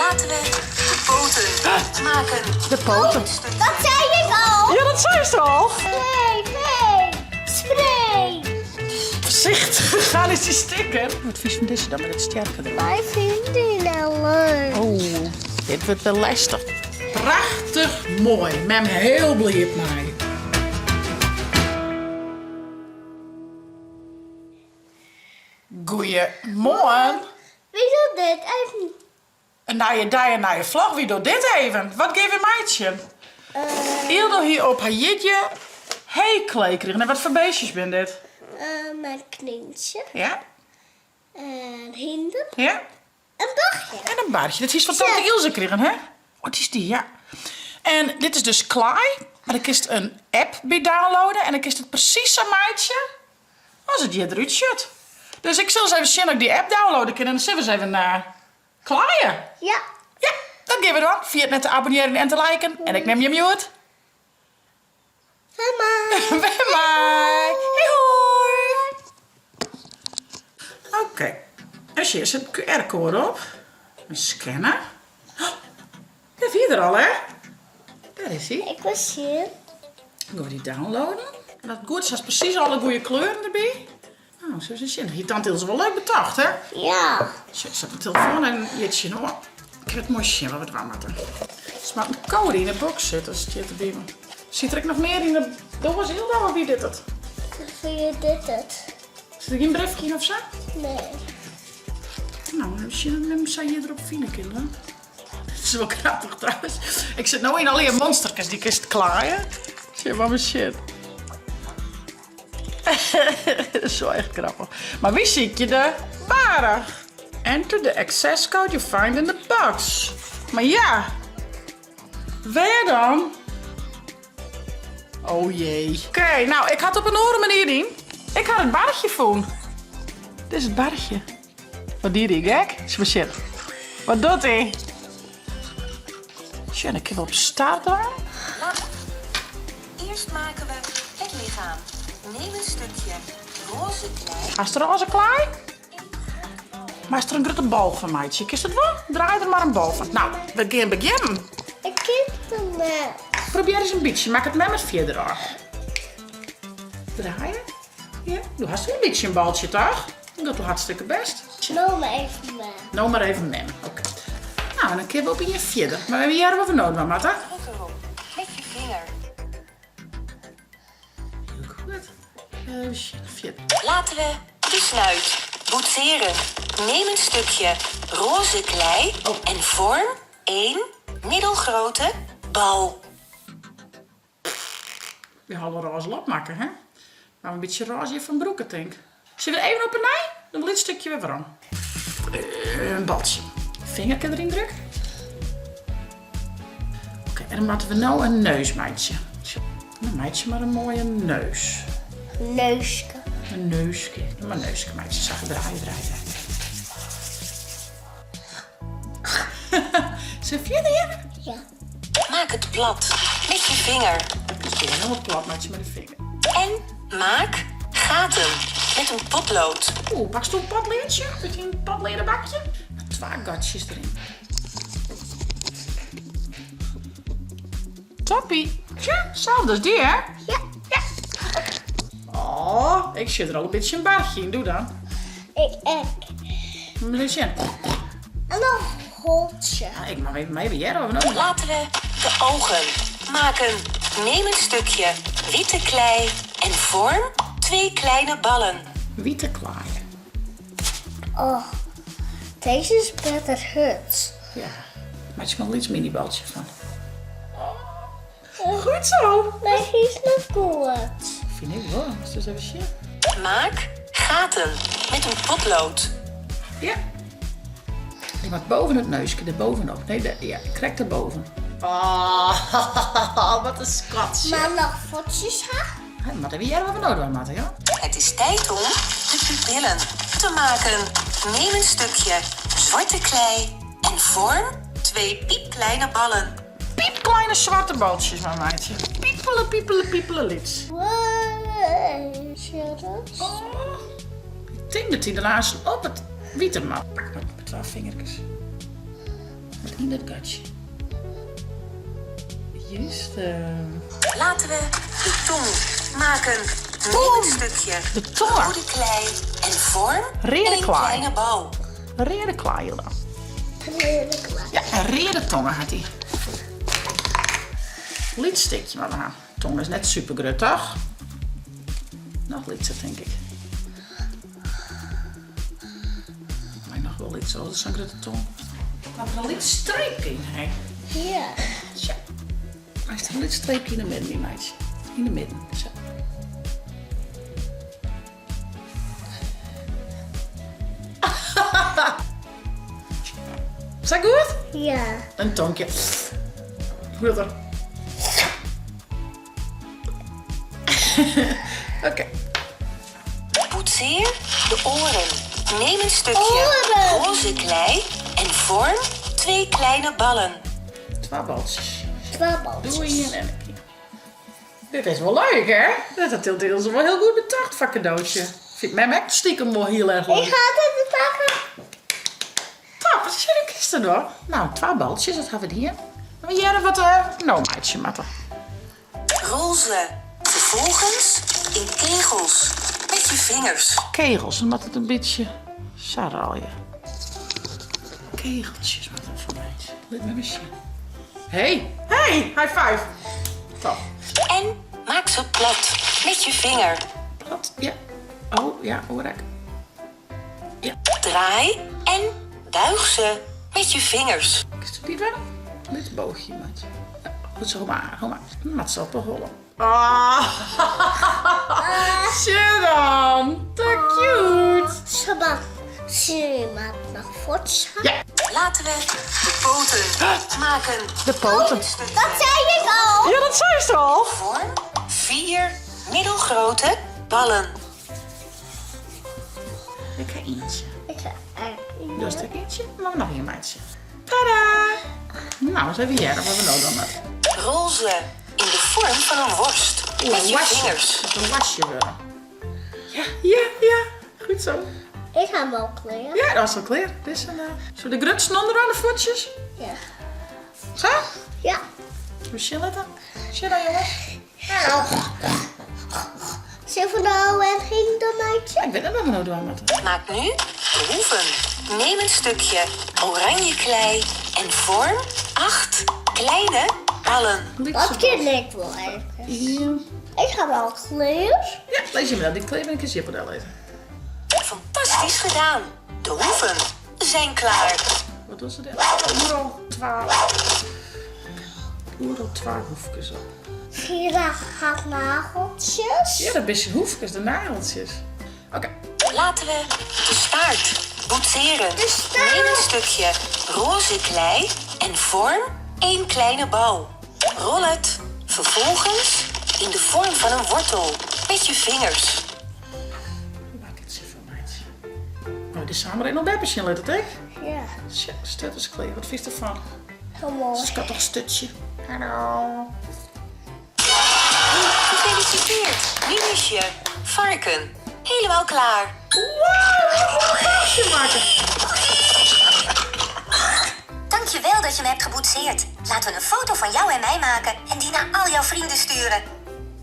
Laten we de poten maken. De poten. Dat sei ik al. Ja, dat seist al. Spray, spray, spray. Foarsichtich, ga net stikken. Wat fynst fan dizze dan met it stjerke derop? Wy fine dy nou leuk. Oh, dit wurdt wel lestich. Prachtich moai, mem hiel bliid mei. Goeiemoarn. Wie docht dit even? In nije dei, in nije vlog. Wie docht dit even? Wat gean we meitsjen? Ildo hie op har jierdei heaklei krigen. En wat foar beestjes binne dit? Mijn knyntsje. Ja. En hynder. Ja. In barchje. En in barchje. Dat hiest fan tante Ilse krigen, hè? Oh, dy is dy, ja. En dit is dus klaai, mar dêr kinst in app by downloade en dan kinst it presys sa meitsje as it hjir derút sjocht. Dus ik sil ris even sjen oft ik dy app downloade kin en dan sille we ris even klaaie. Ja. Ja, dat gean we dwaan. Ferjit net te abonnearjen en te liken. En ik nim jim hjoed. Wer mei. Wer mei. Hoi hoi. Oké. En sjen, sit in QR-koade op. En scanne. Oh, dêr wie er al, hè? Dêr is hy. Ik wol sjen. Dan gean we dy downloaden. En as it goed is, hast presys alle goede kleuren derby. Nou, sille we ris sjen. Hie tante Ilse wol leuk betocht, hè? Ja. Sjoch, set de telefoan en jitsje no. Ik wit moai sjen wat we dwaan moatte. Der moat in koade yn de boks sitte, stiet derby. Sit der ek noch mear yn de doas, Hilda, of wie dit it? Wie dit it. Sit der gjin briefke yn of sa? Nee. Nou, even sjen of we him sa hjir derop fine kinne dan. Dit is wol grappich trouwens. Ik sit no yn allegear monsterkes, dy kinst klaaie. Sjen wat we shit. Dat is wol echt grappich. Mar wy sykje de baarch. Enter the access code you find in the box. Mar ja, wêr dan? Oh jee. Oké, nou, ik ha it op in oare manier dien. Ik ha it barchje fûn. Dit is it barchje. Wat die dy gek? Sil mar sjen. Wat docht hy? Sjen, ik kin wol op start dwaan. Eerst maken we het lichaam. Neem een stukje roze klei. Hast roze klei? Moatst der in grutte bal fan meitsje. Kinst it wol? Draai der mar in bal fan. Nou, we gean begjinnen. Ik kin it net. Probearje ris in bytsje. Mak it mem it fierder ôf. Draaie. Ja, do hast wol in bytsje in baltsje, toch? Dat docht hartstikke best. No mar even mem. No mar even mem, oké. Nou, en dan kinne we op ien fierder. Mar we hearre wat we no dwaan moatte. Druk erop met je vinger. Hiel goed. Even sjen, fierder. Laten we de snuit boetseren. Neem een stukje roze klei Oh. en vorm één middelgrote bal. Wy ha al in rôze lop makke, hè? Mar in bytsje rôze hjir fan brûke, tink. Sille we even op 'e nij? Dan wol dit stikje wer werom. In baltsje. Fingerke deryn drukke. Oké, en dan moatte we no in neus meitsje. Dan meitsje mar in moaie neus. Neuske. In neuske. Mar in neuske meitsje. Sa, draaie, draaie, draaie. Sille we fierder gean? Ja. Maak het plat met je vinger. Ik kin helemaal plat meitsje mei de vinger. En maak gaten met een potlood. Oeh, pakst do in potleadsje? Út dyn potleadenbakje? Twa gatsjes deryn. Toppie. Tja, selde as dy, hè? Ja. Ja. Oh, ik sjoch der al in bytsje in barchje yn. Doe dan. Ik ek. Lis sjen. En dan holtsje. Ja, ik mag even mee hearre wat we no Laten we de ogen maken. Neem een stukje witte klei en vorm twee kleine ballen. Witte klei. Oh, deze is better hurd. Ja, meitsje mar in lyts minibaltsje fan. Goed zo. Maar hij is nog goed. Fyn ik wol. Moatst ris even sjen. Maak gaten met een potlood. Ja. Die moat boven it neuske, der bovenop. Nee, de, ja, krekt derboven. Oh, wat in skatsje. Maar noch fuotsjes ha? Moat even hearre wat we no dwaan moatte, ja? Het is tijd om de pupillen te maken. Neem een stukje zwarte klei en vorm twee piepkleine ballen. Piepkleine swarte baltsjes mar meitsje. Piepele, piepele, piepele lyts. Oh, ik tink dat dy der aanst op it wiete moat. Pak mar met twa fingerkes. Yn dat gatsje. Juist. Laten we de tong maken. Neem een stukje De tonge. rode klei en vorm Reade een klaai. kleine bal. Reade klaai, Jilda. Reade klaai. Ja, in reade tonge hat hy. Lyts stikje mar ha. Tong is net super grut, toch? Noch lytser, tink ik. Maar noch wol lytser, dat is sa'n grutte tong. Moat der in lyts streepje yn, hè? Ja. Zo. Meist in lyts streepje yn de midden yn meitsje. Yn de midden, zo. Is dat goed? Ja. In tonkje. Goed er. Oké. Poetseer de oren. Neem een stukje Oren. roze klei en vorm twee kleine ballen. Twa baltsjes. Twa baltsjes. Doe hier en ik hier. Dit is wel leuk, hè? Dat had Ilse wel heel goed betocht van cadeautje. Vind ik mij stiekem wel heel erg leuk. Ik ga het pakken. Top, wat is er kisten hoor. Nou, twa baltsjes, dat hebben we hier. Maar hier wat uh, nou meidje matten. Rol ze vervolgens in kegels met je vingers. Kegels, omdat het een beetje sarralje. Kegeltjes, wat dat voor meidje. Let me eens zien. Hey, hey, high five. Top. En maak ze plat met je vinger. Plat, ja. Oh, ja, oorek. Ja. Draai en buig ze met je vingers. Is het niet wel? Dit boogje, maat. Ja, goed zo, maar, hou maar. Maat zal behollen. Ah, shit dan. Te cute. Ze ze maakt nog foto's. Ja. Laten we de poten maken. De poten. Dat zei ik al. Ja, dat zei ze al. Vorm vier middelgrote ballen. Ik ga eentje. Ik ga er Dus er eentje, maar nog een meidje. Tada! Nou, eens even hier, wat we nou dan maar. Rol ze in de vorm van een worst met je vingers. Een wasje willen. Ja, ja, ja. Goed zo. Ik ga hem al kleren. Ja, dat is al klaar. Dit is een, Zullen we de grutsen onder aan de voetjes? Ja. Zo? Ja. We chillen dan. Chillen jongens. Nou. Zullen we nou en ging dan meidje? Ja, ik weet niet wat we nou doen moeten. Maak nu de hoeven. Neem een stukje oranje klei en vorm 8 kleine ballen. Dat ken ik wel even. Ja. Ik ga wel kleren. Ja, lees je me dat. Die klei ben ik een zipperdel even. Fantastisch gedaan. De hoeven zijn klaar. Wat was het? Oeral 12. Oeral 12 hoefjes op. Gira gaat nageltjes. Ja, dat is hoefjes, de nageltjes. Oké. Laten we de staart boetseren. De staart. Neem een stukje roze klei en vorm één kleine bal. Rol het vervolgens in de vorm van een wortel met je vingers. Maak het voor meidje. Oh, de samen in op let het, hè? Ja, Stut is klei. Wat vind je ervan? heel mooi. Schattig stutje. Hallo. Gefeliciteerd, nu is je varken helemaal klaar. Wauw, een kaasje maken. Dankjewel dat je me hebt geboetseerd. Laten we een foto van jou en mij maken en die naar al jouw vrienden sturen.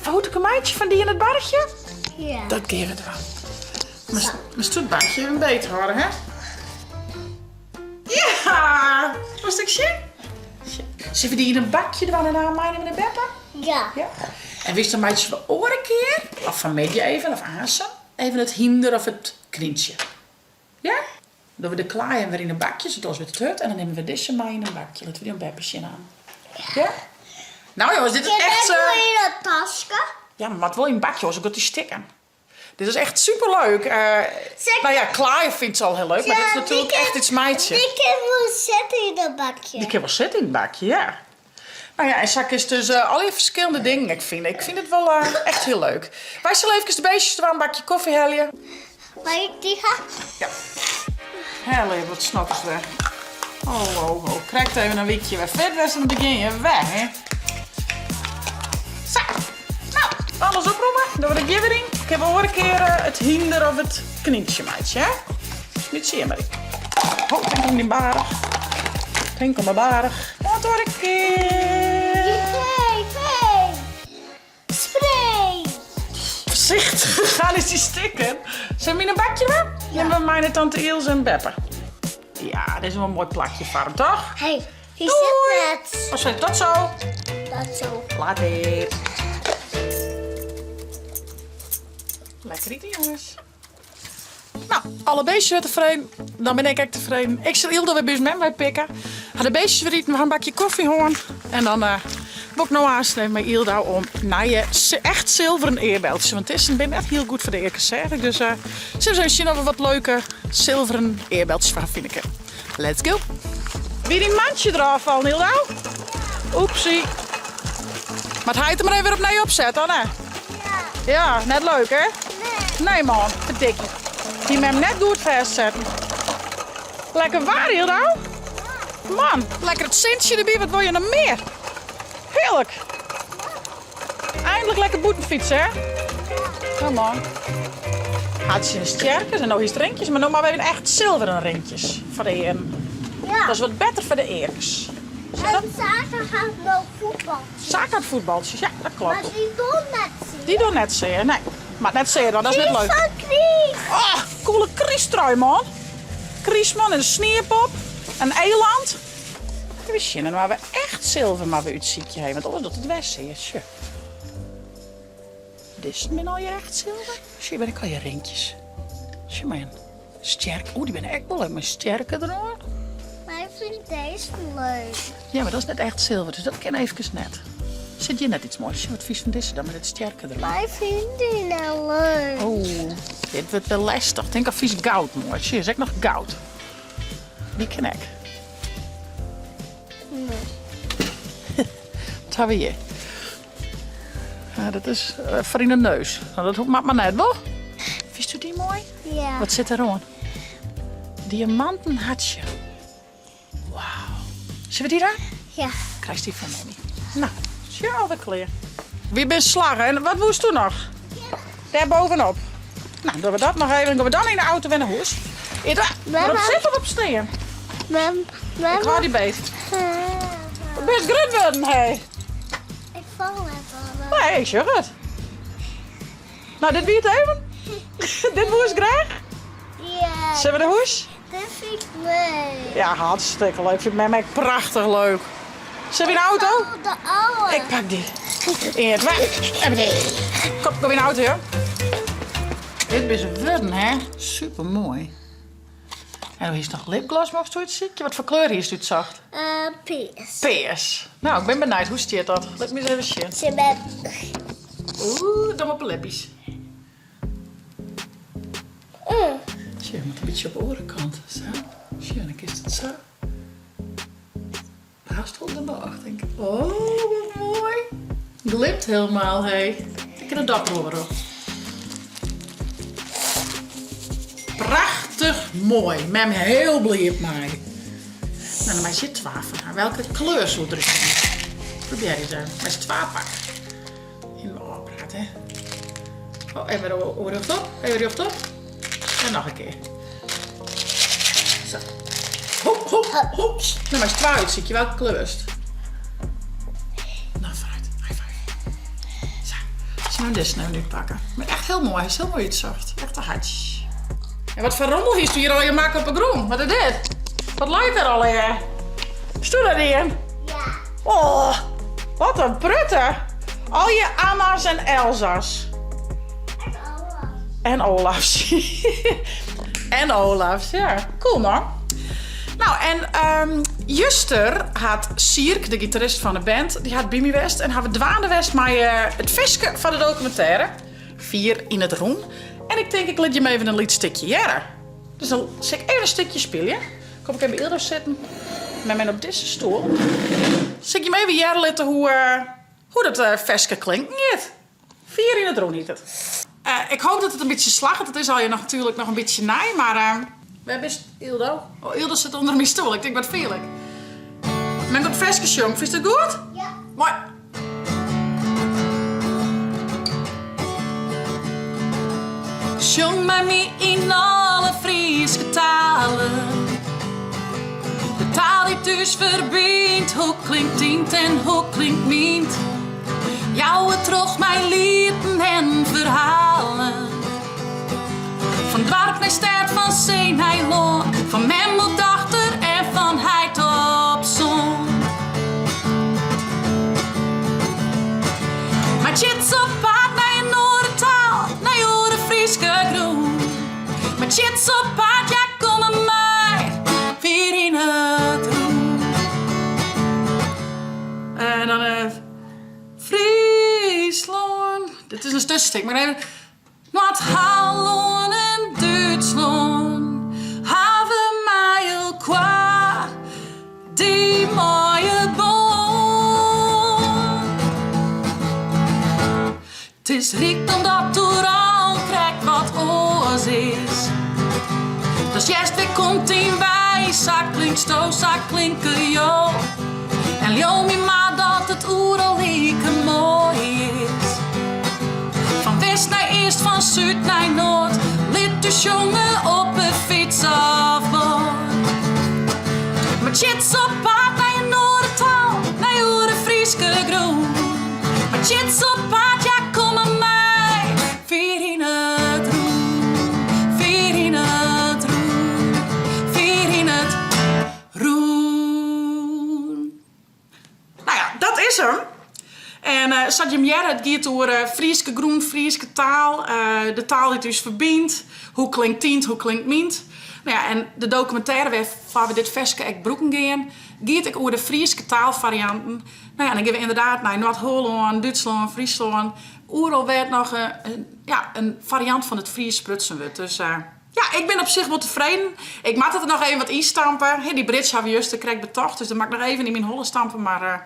Foto een meidje van die in het barretje? Ja. Dat keer het wel. Maar mijn stoetbaardje even beter houden, hè? Ja! Was dat shit? Zullen we die in een bakje doen en aan mij en de beppen? Ja. Ja. En wist dan meidje van oren keer, of van media even, of aansem, even het hinder of het krintje. Ja? Doen we de klaaien weer in een bakje, zodat we het hut. En dan nemen we deze maar in een bakje. Laten we die een beppetje aan. Ja? Nou jongens, dit is Je echt... bent wel in een tasje. Ja, maar wat wel in een bakje, hoor, ik dat die stikken. Dit is echt superleuk. Nou ja, klaaien vindt ze al heel leuk, maar dit is Ja, natuurlijk die echt iets meidje. Die kan wel zetten in een bakje. Die kan wel zitten in het bakje, ja. Nou ja, en Zak is dus al die verschillende dingen. Ik vind het wel echt heel leuk. Wij zullen even de beestjes er een bakje koffie halen. Maar ik die ga. Ja. Helle, wat snappen ze weg. Oh, oh, oh. Krijgt even een weekje weer vet was en dan begin je weg, hè. Zo. Nou, alles oproemen. Dan word ik hier weer in. Ik heb al een keer het hinder of het knietje, meidje, hè. Niet zeer, maar ik. Oh, ik denk die baren. Tink om 'e baarch. Oant oare kear. Hey, hey. Spray. Voorzichtig, gaan is die stikken. Zullen we in een bakje doen? Ja. Nemen we mijn tante Ilse en Beppe. Ja, dit is wel een mooi plakje farm, toch? Hey, hier Doei. zit het. Oh, sorry, tot zo. Dat zo. Later. Lekker eten, jongens. Nou, alle beestjes weer tevreden. Dan ben ik ook tevreden. Ik zal Ildo weer bij mem bij pikken. Ga de beestjes weer eten. We gaan een bakje koffie hoorn. En dan eh wil ik nou aansluiten met Ildo om naar je echt zilveren eerbeltjes. Want het is een ben echt heel goed voor de eerkers, zeg ik. Dus eh zullen we eens zien of we wat leuke zilveren eerbeltjes van vinden. Let's go. Wie die mandje eraf al, Ildo? Oepsie. Maar het hij het er maar even weer opnieuw opzet, dan hè? Ja. Ja, net leuk hè? Nee. Nee man, verdikke. Die hem net goed vastzetten. Lekker waar hier nou? Man, lekker het zintje erbij, wat wil je nog meer? Heerlijk. Eindelijk lekker boetenfietsen hè? Come on. Had ze een sterkers en nog eens drinkjes, maar nog maar weer echt zilveren ringjes voor de heren. Ja. Dat is wat beter voor de eerkers. Zie je dat? En Saka gaat nog voetbal. Zaak had voetbaltjes, ja, dat Maar klopt. die doen net zien. Die doen net zeer, nee. Maar net zeer dan, dat is Die net leuk. van Chris. Ah, coole Chris-trui, man. Chris, man, en een sneeuwpop. Een eland. We zien waar we echt zilver maar weer uitzietje hebben. Want anders dat het west is. Tje. Dit is min al je echt zilver. Zie, ben ik al je rintjes. Zie man. Sterk. Oeh, die ben echt wel leuk. Maar sterker erdoor. Maar ik vind deze leuk. Ja, maar dat is net echt zilver. Dus dat ken even net. Zit hier net iets moois? Zie, Wat vies van deze dan met het sterker erdoor. Maar ik vind die nou leuk. Oh, dit wordt wel lastig. Denk aan vies goud, mooi. Zie, is ook nog goud. Die ken ik. Nee. Wat hebben we hier? Ja, dat is eh, voor in de neus. Nou, dat hoeft maar maar net, wel. Vies u die mooi? Ja. Wat zit er aan? Diamanten hartje. Wauw. Zullen we die daar? Ja. Krijg die van mami. Nou, is je alweer klaar. Wie bent slagen en wat moest toen nog? Daar bovenop. Nou, doen we dat nog even. Dan gaan we dan in de auto weer naar huis. Eerder, maar op Mama. zitten of op steen? Mam, Ik hou die beet. Best grut worden, hé. Ik val even. al. Nee, ik zeg het. Nou, dit wie het even. dit moest graag. Ja. Zullen we de hoes? Dit vind ik leuk. Ja, hartstikke leuk. Vind mij echt prachtig leuk. Zullen we in de auto? Oh, de oude. Ik pak die. Eert, weg. En beneden. Kom, kom in de auto, joh. Dit is een worden, hè? Super mooi. En hoe is nog lipgloss, mocht zoiets ziekje? Wat voor kleur is het zacht? Eh, peers. Peers. Nou, ik ben benieuwd. Hoe stiert dat? Laat me eens even zien. Ze bent... Oeh, dan op de lippies. Mm. Zie je, moet een beetje op de orenkant. Zo. Zie je, dan is het zo. Haast op de nacht, denk ik. Oh, wat mooi. Glipt helemaal, hé. Ik kan een dapper horen. Prachtig mooi. Mem heel blij op mij. Nou, dan zit twa van haar. Welke kleur zou er zijn? Probeer eens even. Maar is twa pak. In de oorpraat, hè. Oh, even de oor rechtop. Even rechtop. En nog een keer. Zo. Hop, hop, hop. Nou, maar is twa uit, zie je welke kleur is het? Nou, vooruit. High five. Zo. Zullen we dit nou nu pakken? Maar echt heel mooi. Hij is heel mooi uitzocht. Echt een hartje. En wat voor rommel is hier al je maken op de grond? Wat is dit? Wat lijkt er al in? Stoel dat in? Ja. Oh, wat een prutte. Al je Anna's en Elsa's. En oude. En Olafs. en Olafs, ja. Cool man. Nou, en ehm, Juster had Sierk, de gitarist van de band, die had Bimi West en hebben Dwaande West maar eh, het visken van de documentaire. Vier in het roen. En ik denk, ik laat je hem even een lied stukje jaren. Dus dan zet ik even een stukje spelen. Kom ik even eerder zitten met mijn op deze stoel. Zet ik je hem even jaren laten hoe, eh, hoe dat eh veske klinkt. Niet. Vier in het roen niet het. Eh, ik hoop dat het een beetje slaagt. Het is al je nog, natuurlijk nog een beetje naai, maar eh, we hebben Ildo. Oh, Ildo zit onder mijn stoel. Ik denk, wat veel ik. Men dat veske, jong. Vind je het goed? Ja. Mooi. Sjong met me in alle Friese talen. De taal. taal dy't ús ferbynt. Hoe klinkt dyn en hoe klinkt myn? Jou it troch mei lieten en ferhalen. Fan doarp nei stêd, fan see nei lân, fan mem op dochter en fan heit op soan. Mei Tjits op paad nei in oare taal, nei oare Fryske grûn. Mei Tjits op paad, ja kom mar mei, fier yn it rûn. En dan Fryslân. Dit is in tussenstik, mar even. Noard-Hollân en Dútslân hawwe mei elkoar dy moaie bân. 't Is ryk omdat oeral krekt wat oars is. Datst hearst wêr komt dyn wei, sa klinksto, sa klinke jo. En leau my mar dat it oeral like moai is. Fan west nei east, fan súd nei noard, lit ús sjonge op 'e fyts of boat. Mei Tjits op paad nei in oare taal, nei oare Fryske grûn. Mei Tjits op paad, ja kom mar mei, fier yn it rûn, fier yn it rûn, fier yn it rûn. Nou ja, dat is 'm. En eh, sa't jim hearre, it giet oer eh, Fryske grûn, Fryske taal, eh, de taal dy't ús ferbynt. Hoe klinkt dyn, hoe klinkt myn? Nou ja, en de dokumintêre wêrfoar we dit ferske ek brûken gean, giet ek oer de Fryske taalfarianten. Nou ja, dan gean we ynderdaad nei Noard-Hollân, Dútslân, Fryslân, oeral wêr't noch in, ja, in fariant fan it Frysk sprutsen wurdt. Dus Ja, ik bin op sich wol tefreden. Ik moat it der noch even wat ynstampe. Dy bridge ha we juster krekt betocht, dus dat moat ik noch even yn myn holle stampe. Mar eh,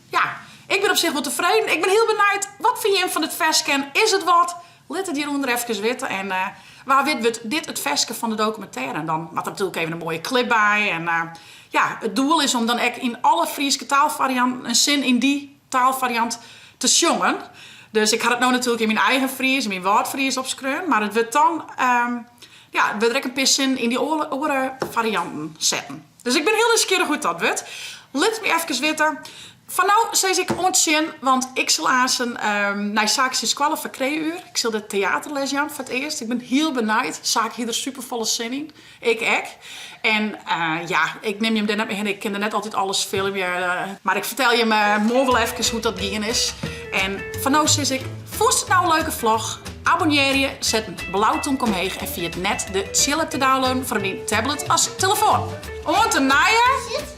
ja, ik bin op sich wol tefreden. Ik bin hiel benijd, wat fine jim fan dit ferske en is it wat? Lit it hjirûnder efkes witte en eh, wa wit wurdt dit it ferske fan de dokumintêre. En dan moat der natuerlik even in moaie klip by. En eh, ja, it doel is om dan ek yn alle Fryske taalfarianten in sin yn dy taalfariant te sjongen. Dus ik ha it no natuerlik yn myn eigen Fries, yn myn Wâldfries opskreaun, mar it wurdt dan, ja, it wurdt der ek in pear sinnen yn dy oare farianten setten. Dus ik bin hiel nijsgjirrich hoe't dat wurdt. Lit it my efkes witte. Foar no sis ik oant sjen, want ik sil aansen nei Sake syn skoalle foar Kreauur. Ik sil dêr teaterles jaan foar it earst. Ik bin hiel benijd. Sake hie der superfolle sin yn. Ik ek. En ja, ik nim jim dêr net mei hinne. Ik kin der net altyd alles filmje. Mar ik fertel jim moarn wol efkes hoe't dat gien is. En foar no sis ik, fûnst it no in leuke vlog? Abonnearje, set in blau tomke omheech en ferjit net de Tsjil-app te downloaden foar op dyn tablet as telefoan. Oant de nije!